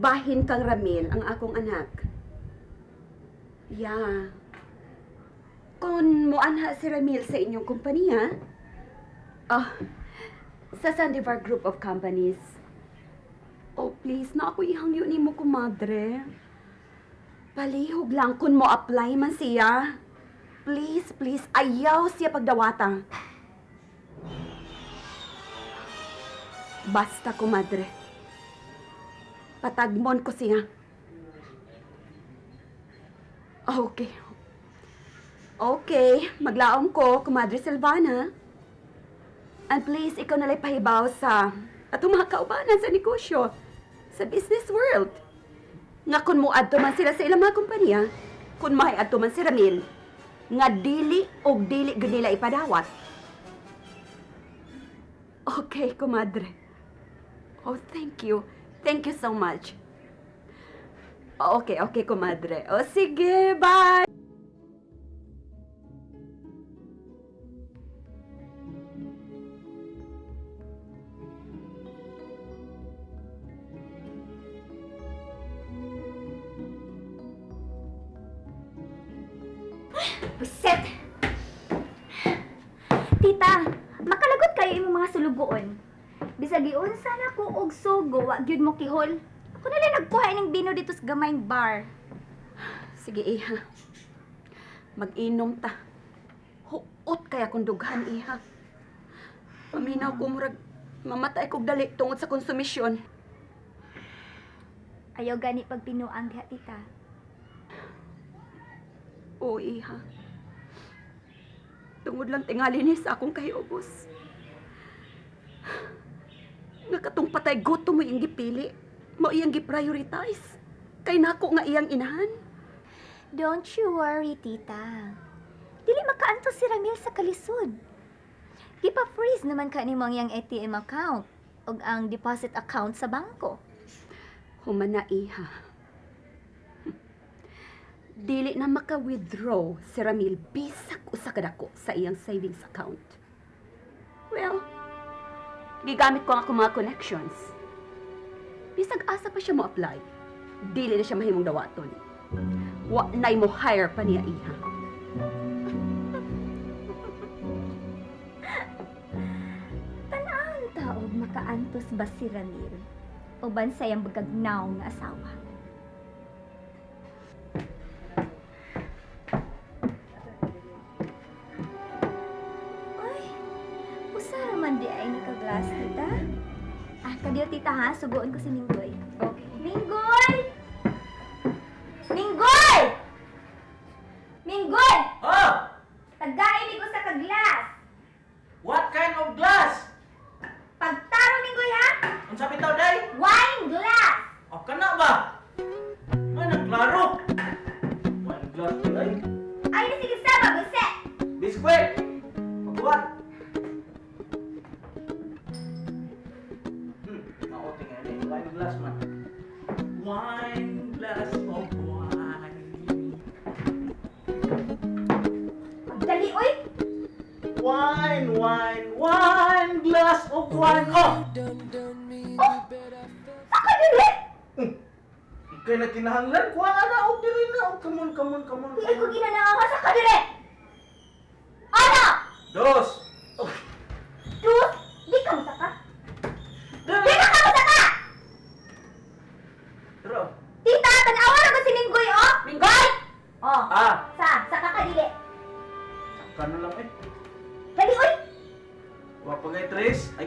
Bahin kang Ramil ang akong anak. Yeah. Kung moanha si Ramil sa inyong kompanya, ah, sa Sandivar Group of Companies. Oh, please, na ako ihangyo nimo, kumadre. Palihog lang kung mo apply man siya. Please, please, ayaw siya pagdawata. Basta, kumadre. Patagmon ko siya. Okay. Okay, maglaom ko, Kumadre Silvana. And please, ikaw nala'y pahibaw sa atong mga kaubanan sa negosyo, sa business world. Nga kung mo-adto man sila sa ilang mga kompanya, kung may adto man si Ramil, nga dili og dili gud nila ipadawat. Okay, kumadre. Oh, thank you. Thank you so much. Okay, kumadre. Oh, sige, bye! Buset! Tita, makalagot kayo imong mga sulugoon. Bisag giunsa na ko og sugo, wa gyud mo kihol. Ako na lang nagkuha ining bino dito sa gamayng bar. Sige, iha. Mag-inom ta. Huot kaya kung dughan, iha. Paminaw ko murag mamatay kog dali tungod sa konsumisyon. Ayaw gani pag pinuang diha, tita. Oo, iha. Tungod lang tingali ni sa akong kahiubos. Nga katong patay gutom mo iyang gipili, mo iyang gi-prioritize. Kay nako nga iyang inahan. Don't you worry, tita. Dili makaantos si Ramil sa kalisod. Gipa-freeze naman ka nimo ang iyang ATM account ug ang deposit account sa bangko. Humana, iha. Dili na maka-withdraw si Ramil bisag usa ka dako sa iyang savings account. Well, gigamit ko ang akong mga connections. Bisag asa pa siya mo apply, dili na siya mahimong dawaton. Wa na'y mo hire pa niya, iha. Tan-awon ta og makaantos ba si Ramil uban sa iyang bagagnaw nga asawa. Ay, usa ra man di ay naka-glass, tita. Ah, kadiyo, tita, ha, sugoon ko si Minggoy. Okay. Minggoy! Minggoy! Minggoy! Ah! Tagain ni ko sa ka-glass. What kind of glass? Pagtaro, Minggoy, ha? Unsa bitaw, day? Wine glass! O kana ba? Ay, nagklaro. Wine glass day. Ay, sige sama, buse! Biskwit. Pagkuhan. Mao tingali wine glass man. Wine glass of wine. Dali, oy! Wine, wine, wine glass of wine. Oh! Oh! Ako dili! Ikay na kinahanglan, kuha na og diri na. Oh, come on, come on, come on. Hindi ko ginanawa sa kadiri! Ano? Dos. Oh. Dos! Di ka musaka? Dali. Di ka musaka! Pero, Tita, tanawa na ba si Minggoy, oh? Minggoy! Oh, ah, sa ka kadili. kano lang eh. Dali, oy! Wa pa ngay tres. Ay.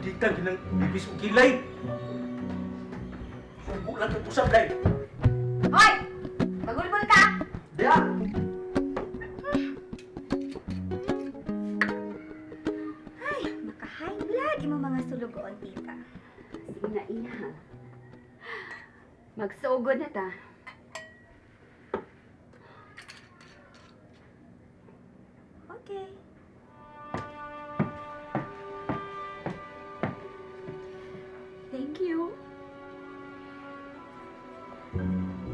Di ka ginang bibis og kilay. Sugo lang kay usab day. Hoy! Magulbol ka! Diya. Ay, maka-high blood imong mga sulugoon, tita. Sige na, iha. Magsugod na ta. Okay. Thank you.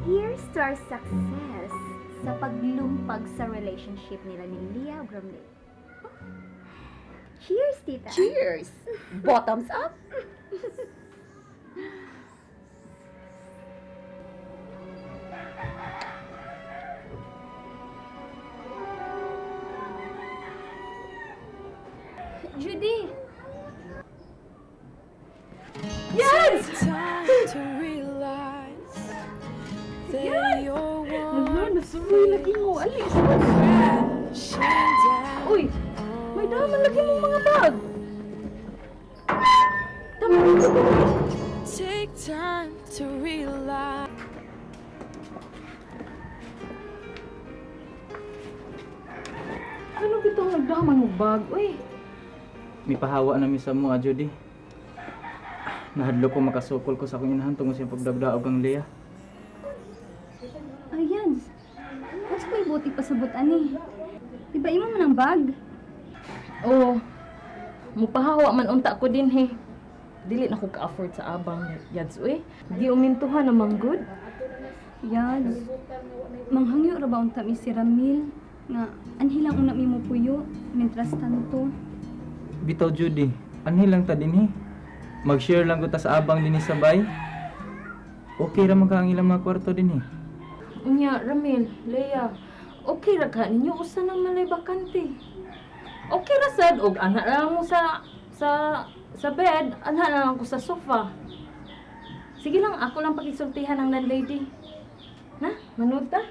Here's to our success sa paglumpag sa relationship nila ni Leah ug Ramil. Cheers, tita! Cheers! Bottoms up! Yes! Time to realize that you're Ano, one nasuroy lagi mo. Alis. crashing down. Uy, may daman lagi mong mga bag. Tama dito. Take time to realize. Ano bitong nagdaman mo bag? Uy, Mipahawa na mi sa mo, Judy. Nahadlo ko makasukol ko sa akong inahan tungod sa iyang pagdagdaog ang Leah. Ayan. Mas may buti pasabot ani. Di ba imo man ang bag? Oh, mupahawa man unta ko din he. Dili na ko ka-afford sa abang yads uy. Di umintuhan naman good. Yads. Manghangyo ra ba unta mi si Ramil nga anhi lang una mi mo puyo mentras tanto. Bitaw Judy, anhi lang ta dinhi. Mag-share lang ko ta sa abang dinhi sa bay. Okay ra man ka ang ilang mga kwarto dinhi. Unya, Ramil, Leia, okay ra ka ninyo usa na malay bakante. Okay ra sad og ana ra lang mo sa bed, ana na lang ko sa sofa. Sige lang, ako lang pakisultihan ang landlady. Na, manood ta.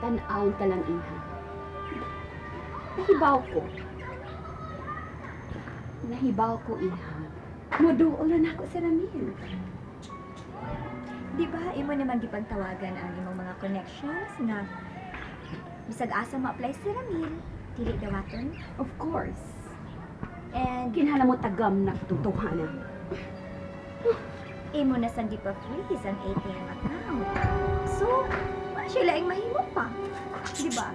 Tan-awon ta lang, iha. Nahibaw ko. Nahibaw ko, iha. Muduol na nako si Ramil. Di ba imo naman gipagtawagan ang imong mga connections nga bisag asa ma-apply si Ramil, dili dawaton. Of course. And Kinahanglan mo tagam na katotohanan. imo na sang gipa-freeze ang ATM account. So, wala siya laing mahimo pa. Di ba?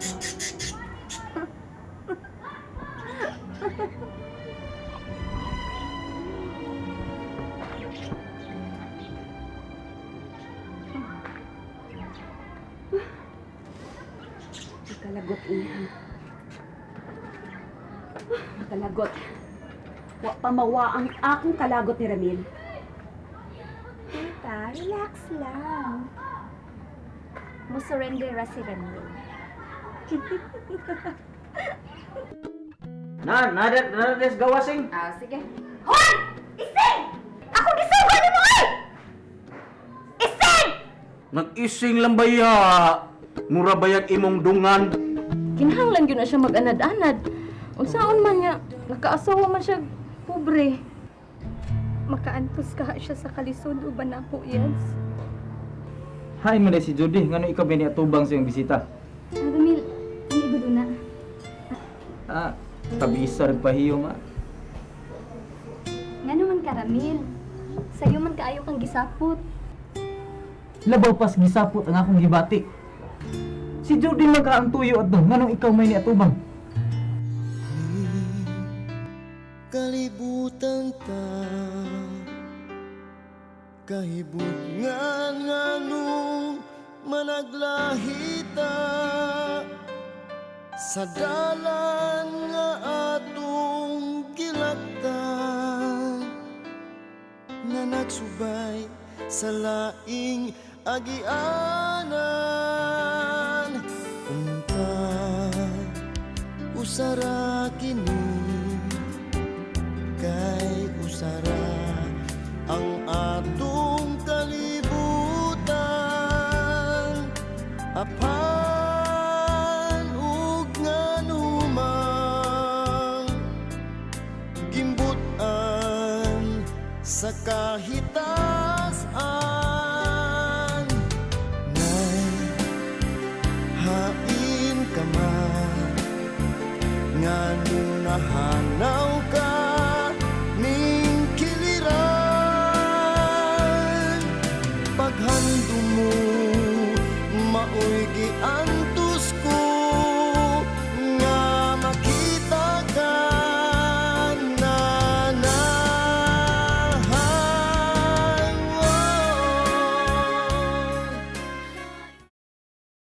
Nakalagot, iha. Nakalagot. Wa pa mawa ang akong kalagot ni Ramil. Tita, relax lang. Mo surrender ra si Ramil. Na, nada, nada des gawasing. Ah, sige. Hoy! Ising! Ako gisugo nimo oy! Ising! Nag-ising lang ba ya? Mura bayag imong dungan. Kinahanglan gyud na siya mag-anad-anad. Unsaon man nga nakaasawa man siya pobre. Makaantos ka siya sa kalisod uban nako, Yads. Hain man si Judy, ngano ikaw ba ni atubang sa iyong bisita? Ah, Ramil, ang ibad una. Ah, tabisa nagpahiyo ma. Nga naman ka, Ramil. Sayo man kaayo kang gisapot. Labaw pas gisapot ang akong gibati. Si Judy man ka ang tuyo at do, nganong ikaw may ni atubang? Kalibutan ta kahibutngan nganong managlahita sa dalan nga atong gilaktan nga nagsubay sa laing agianan unta usara kini kay usara ang atong kalibutan apan ug nganumang gimbutan sa kahitasan nay hain ka man nganong nahanaw ka ning kiliran paghandom mo maoy giantos.